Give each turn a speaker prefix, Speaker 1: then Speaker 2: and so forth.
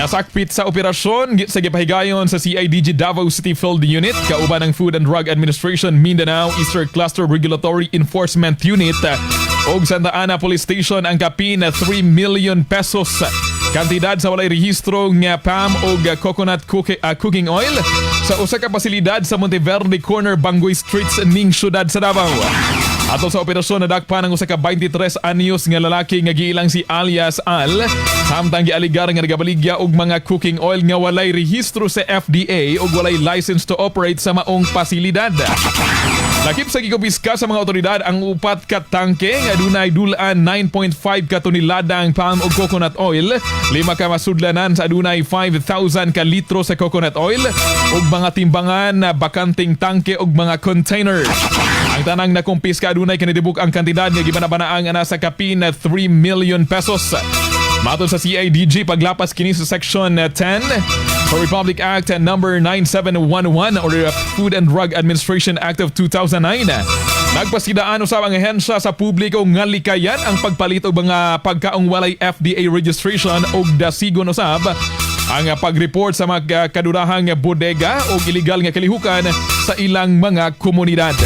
Speaker 1: Nasakpit sa operasyon sa gipahigayon sa CIDG Davao City Field Unit kauban ng Food and Drug Administration Mindanao Eastern Cluster Regulatory Enforcement Unit ug Santa Ana Police Station ang kapin na 3 million pesos kantidad sa walay rehistro nga palm ug coconut cooking oil sa usa ka pasilidad sa Monteverde Corner, Bangoy Streets ning syudad sa Davao. Ato sa operasyon, nadakpan ang usa ka 23 anyos nga lalaki nga giilang si alias Al samtang gialigar nga nagabaligya og mga cooking oil nga walay rehistro sa FDA ug walay license to operate sa maong pasilidad. Lakip sa gikumpiska sa mga otoridad ang upat ka tangke nga adunay dul-an 9.5 ka toneladang palm ug coconut oil, lima ka masudlanan sa adunay 5,000 ka litro sa coconut oil ug mga timbangan na bakanting tangke ug mga container. Ang tanang nakumpiska adunay kinitibuk ang kantidad nga gibanabanaang nasa kapin na 3 million pesos. Matod sa CIDG, paglapas kini sa Section 10 sa Republic Act Number 9711 or the Food and Drug Administration Act of 2009. Nagpasidaan usab ang ahensya sa publiko nga likayan ang pagpalit og mga pagkaong walay FDA registration ug dasigon usab ang pag-report sa mga kadurahang bodega o illegal nga kalihukan sa ilang mga komunidad.